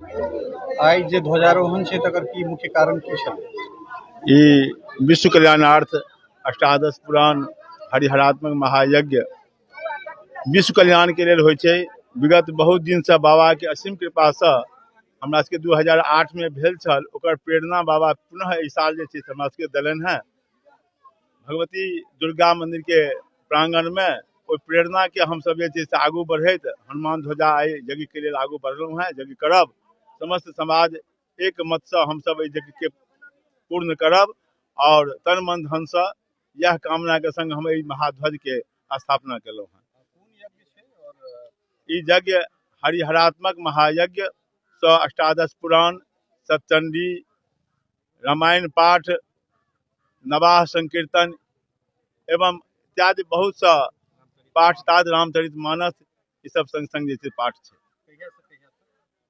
आइ जे ध्वजारोहण छै तकर की मुख्य कारण की छलै? ई विश्व कल्याणार्थ अष्टादश पुराण हरिहरात्मक महायज्ञ विश्व कल्याणके लेल होइ छै। विगत बहुत दिनसँ बाबाके असीम कृपासँ हमरा सबके 2008 मे भेल छल, ओकर प्रेरणा बाबा पुनः एहि साल जे छै से हमरा सबके देलनि हेँ। भगवती दुर्गा मन्दिरके प्राङ्गणमे ओहि प्रेरणाके हमसब जे छै से आगू बढ़ैत हनुमान ध्वजा एहि यज्ञके लेल आगू बढ़लहुँ हेँ। यज्ञ करब, समस्त समाज एक मतसँ हमसब एहि यज्ञके पूर्ण करब आओर तन मन धनसँ इएह कामनाके संग हम एहि महाध्वजके स्थापना केलहुँ हेँ। ई यज्ञ हरिहरात्मक महायज्ञ सँ अष्टादश पुराण, सप्तचंडी, रामायण पाठ, नवाह संकीर्तन एवं इत्यादि बहुत सा पाठ ताद रामचरित मानस ई सब संग संग जे छै पाठ छै।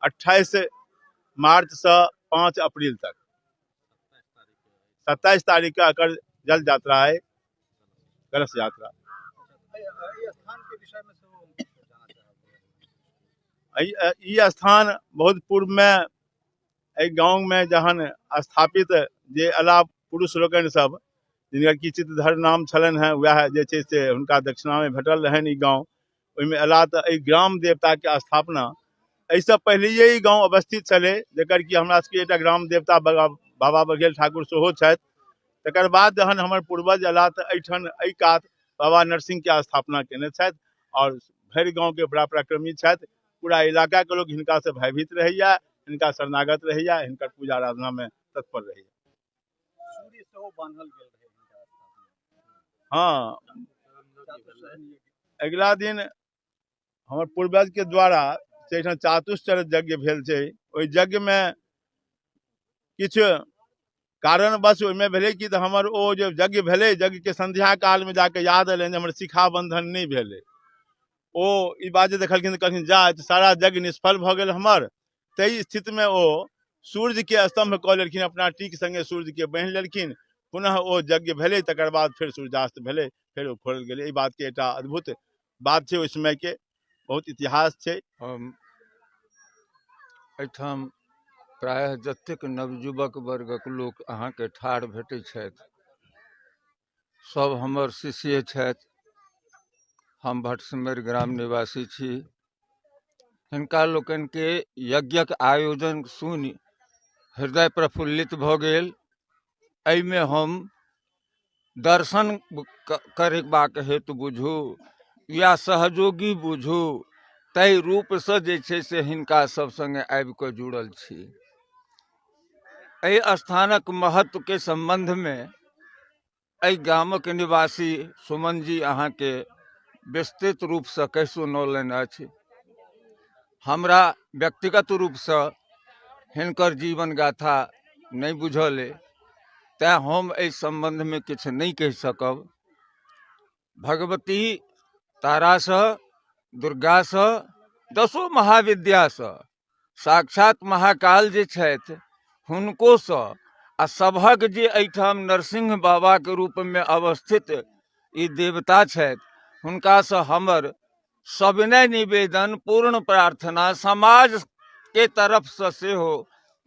28 मार्च से 5 अप्रैल तक 27 तारीख का एकर जल यात्रा है, कलश यात्रा। ई स्थान बहुत पूर्व में एहि गाँव में जहन स्थापित जे अला पुरुष लोकनि सब जिनकर की चित्रधर नाम छलनि हेँ, वएह जे छै से हुनका दक्षिणामे भेटल रहनि ई गाँव। ओहिमे अयला तऽ एहि ग्राम देवताके स्थापना एहिसँ पहिलैए ई गाँव अवस्थित छलै, जकर कि हमरा सबके एकटा ग्राम देवता बाबा बघेल ठाकुर सेहो छथि। तकर बाद जहन हमर पूर्वज अयला तऽ एहिठाम एहि कात बाबा नरसिंहके स्थापना केने छथि आओर भरि गाँवके बड़ा पराक्रमी छथि। पूरा इलाकाके लोक हिनकासँ भयभीत रहैया, हिनका शरणागत रहैया, हिनकर पूजा आराधनामे तत्पर रहैया। सूर्य सेहो बान्हल गेल रहै हिनका। हँ, अगिला दिन हमर पूर्वजके द्वारा से एहिठाम चातुश्चर यज्ञ भेल छै। ओहि यज्ञमे किछु कारणवश ओहिमे भेलै कि तऽ हमर ओ जे यज्ञ भेलै, यज्ञके संध्या कालमे जाके याद एलनि जे हमर शिखा बंधन नहि भेलै। ओ ई बात जे देखलखिन तऽ कहलखिन जा सारा यज्ञ निष्फल भऽ गेल हमर। ताहि स्थितिमे ओ सूर्यके स्तम्भ कऽ लेलखिन, अपना टीक सङ्गे सूर्यके बान्हि लेलखिन। पुनः ओ यज्ञ भेलै, तकर बाद फेर सूर्यास्त भेलै, फेर ओ खोलल गेलै। एहि बातके एकटा अद्भुत बात छै, ओहि समयके बहुत इतिहास छै। हम एहिठाम प्रायः जतेक नवयुवक वर्गक लोक अहाँके ठाढ़ भेटै छथि सब हमर शिष्ये छथि। हम भटसिमैर ग्राम निवासी छी। हिनका लोकनिके यज्ञक आयोजन सुनि हृदय प्रफुल्लित भऽ गेल। एहिमे हम दर्शन करबाक हेतु बुझू या सहयोगी बुझू, ताहि रूपसँ जे छै से हिनका सब सङ्गे आबि कऽ जुड़ल छी। एहि स्थानक महत्वके सम्बन्धमे एहि गामक निवासी सुमन जी अहाँके विस्तृत रूपसँ कहि सुनौलनि अछि। हमरा व्यक्तिगत रूपसँ हिनकर जीवन गाथा नहि बुझल अइ, तेँ हम एहि सम्बन्धमे किछु नहि कहि सकब। भगवती तारासँ, दुर्गासँ, दसो महाविद्यासँ, साक्षात महाकाल जे छथि हुनकोसँ आ सभक जे एहिठाम नरसिंह बाबाके रूपमे अवस्थित ई देवता छथि हुनकासँ हमर सविनय निवेदन, पूर्ण प्रार्थना समाजके तरफसँ सेहो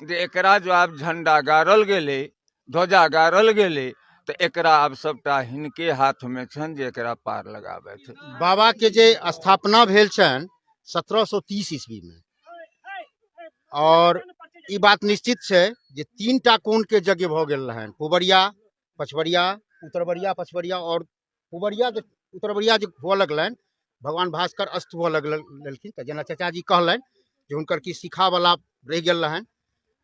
जे एकरा जो आब झण्डा गाड़ल गेलै, ध्वजा गाड़ल गेलै, तऽ एकरा आब सबटा हिनके हाथमे छनि जे एकरा पार लगाबथि। बाबाके जे स्थापना भेल छनि 1730 ईस्वीमे, और ई बात निश्चित छै जे तीन टा कोणके यज्ञ भऽ गेल रहनि, पुबरिया, पछबरिया, उत्तरबरिया, पछबरिया और पुबरिया। जे उत्तरबरिया जे हुअ लगलनि, भगवान भास्कर अस्त हुअ लगलखिन तऽ जेना चचाजी कहलनि जे हुनकर की शिखावला रहि गेल रहनि।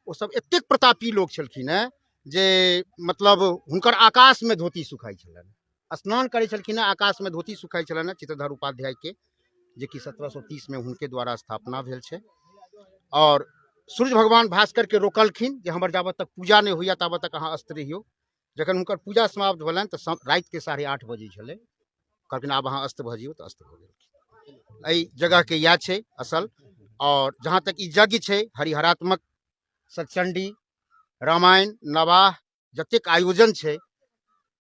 ओ सब एतेक प्रतापी लोक छलखिन हेँ जे मतलब हुनकर आकाशमे धोती सुखाइ छलनि, स्नान करै छलखिन हेँ, आकाशमे धोती सुखाइ छलनि हेँ चित्रधर उपाध्यायके, जेकि 1730मे हुनके द्वारा स्थापना भेल छै। और सूर्य भगवान भास्करके रोकलखिन जे हमर जाबत तक पूजा नहि होइए ताबत तक अहाँ अस्त रहियौ। जखन हुनकर पूजा समाप्त भेलनि तऽ रातिके 8:30 बजै छलै, कहलखिन आब अहाँ अस्त भऽ जइयौ, तऽ अस्त भऽ गेलखिन। एहि जगहके इएह छै असल। और जहाँ तक ई यज्ञ छै हरिहरात्मक सतचंडी, रामायण, नवाह जतेक आयोजन छै,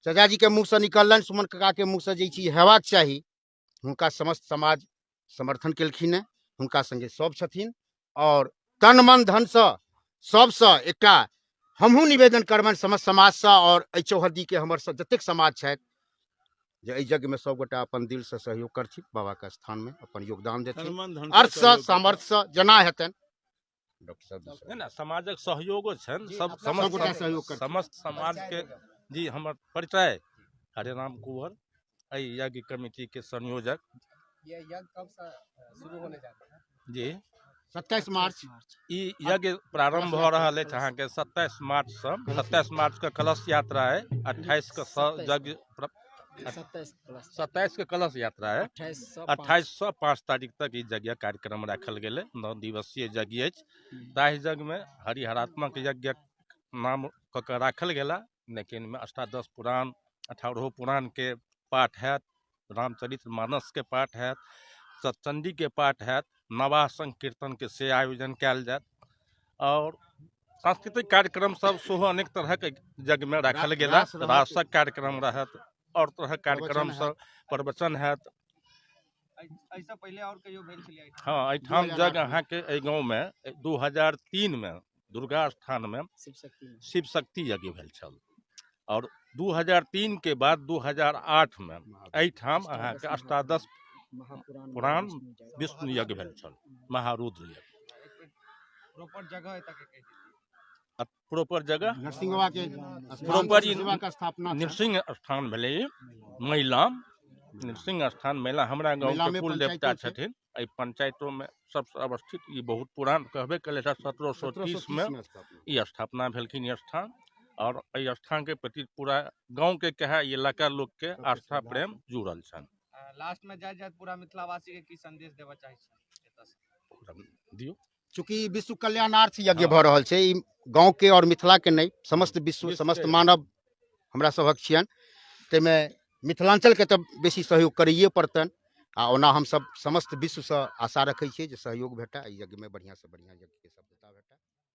चचाजीके मुँहसँ निकललनि, सुमन काकाके मुँहसँ जे ई चीज हेबाक चाही, हुनका समस्त समाज समर्थन केलखिन हेँ, हुनका सङ्गे सब छथिन। और तन मन धनसँ सबसँ एकटा हमहूँ निवेदन करबनि समस्त समाजसँ आओर एहि चौहद्दीके हमर सब जतेक समाज छथि जे एहि यज्ञमे सभगोटा अपन दिलसँ सहयोग करथिन, बाबाके स्थानमे अपन योगदान देथिन, अर्थसँ सामर्थ्यसँ जेना हेतनि। डॉक्टर साहब नहि नहि, समाजक सहयोगो छनि, सब सबगोटा सहयोग समस्त करथिन। समस्त समाजके। जी, हमर परिचय हरेराम कुंवर, एहि यज्ञ कमिटी के संयोजक। ये यज्ञ कब से शुरू होने जा रहा है? जी, 27 मार्च ई यज्ञ प्रारंभ भऽ रहल अछि अहाँके 27 मार्चसँ। 27 मार्च के कलश यात्रा है, 28 के यज्ञ, 27 प्लस 27 के कलश यात्रा है, 28 से 28 से 5 तारीख तक ई यज्ञ कार्यक्रम राखल गेलै। 9 दिवसीय यज्ञ अछि। ताहि यज्ञमे हरिहरात्मक यज्ञक नाम कऽ के राखल गेला, लेकिन एहिमे अष्टादश पुराण, अठारहो पुराणके पाठ हैत, रामचरित मानसके पाठ हैत, सतचण्डीके पाठ हैत, नवाह संकीर्तनके से आयोजन कयल जायत आओर सांस्कृतिक कार्यक्रम सब सेहो अनेक तरहक यज्ञमे राखल गेला। रास रहत। रासक कार्यक्रम रहत आओर तरहक कार्यक्रम प्रवचन सब, प्रवचन हैत। एहिसँ पहिले आओर कहियो भेल छलै एहिठाम? हँ, एहिठाम 2008 यज्ञ अहाँके एहि गाँवमे 2003मे दुर्गा स्थानमे शिव शक्ति में शिव शक्ति यज्ञ भेल छल आओर 2003 के बाद 2008मे एहिठाम अहाँके अष्टादश महापुराण पुराण विष्णु यज्ञ भेल छल, महारुद्र यज्ञ। प्रॉपर जगह एतऽ के कहि दियौ। प्रॉपर जगह नरसिंह बाबा के स्थान, Proper Narasimha बाबा के स्थापना छै। नृसिंह स्थान भेलै ई, मैलाम नृसिंह स्थान मैला, हमरा गाँवके मैलामे कुल देवता पंचायतो छै। छथिन। एहि पंचायतोमे सबसँ अवस्थित ई बहुत पुरान कहबे केलै, 1730मे में स्थापना। ई स्थापना भेलखिन ई स्थान आओर एहि स्थानके प्रति पूरा गाँवके कहे इलाका लोकके आस्था प्रेम जुड़ल छनि। लास्ट में जाइत जाइत पूरा मिथिलावासी के की संदेश देबऽ चाहै छी एतऽ से? दियौ। चूँकि ई विश्व कल्याणार्थ यज्ञ भऽ रहल छै, ई गाँव के और मिथिला के नहि, समस्त विश्व, समस्त मानव हमरा सभक छियनि, ताहिमे मिथिलांचलके तऽ बेसी सहयोग करैए पड़तनि। आ ओना हमसभ समस्त विश्वसँ आशा रखै छियै जे सहयोग भेटय एहि यज्ञमे, बढ़िआँसँ बढ़िआँ यज्ञके सब।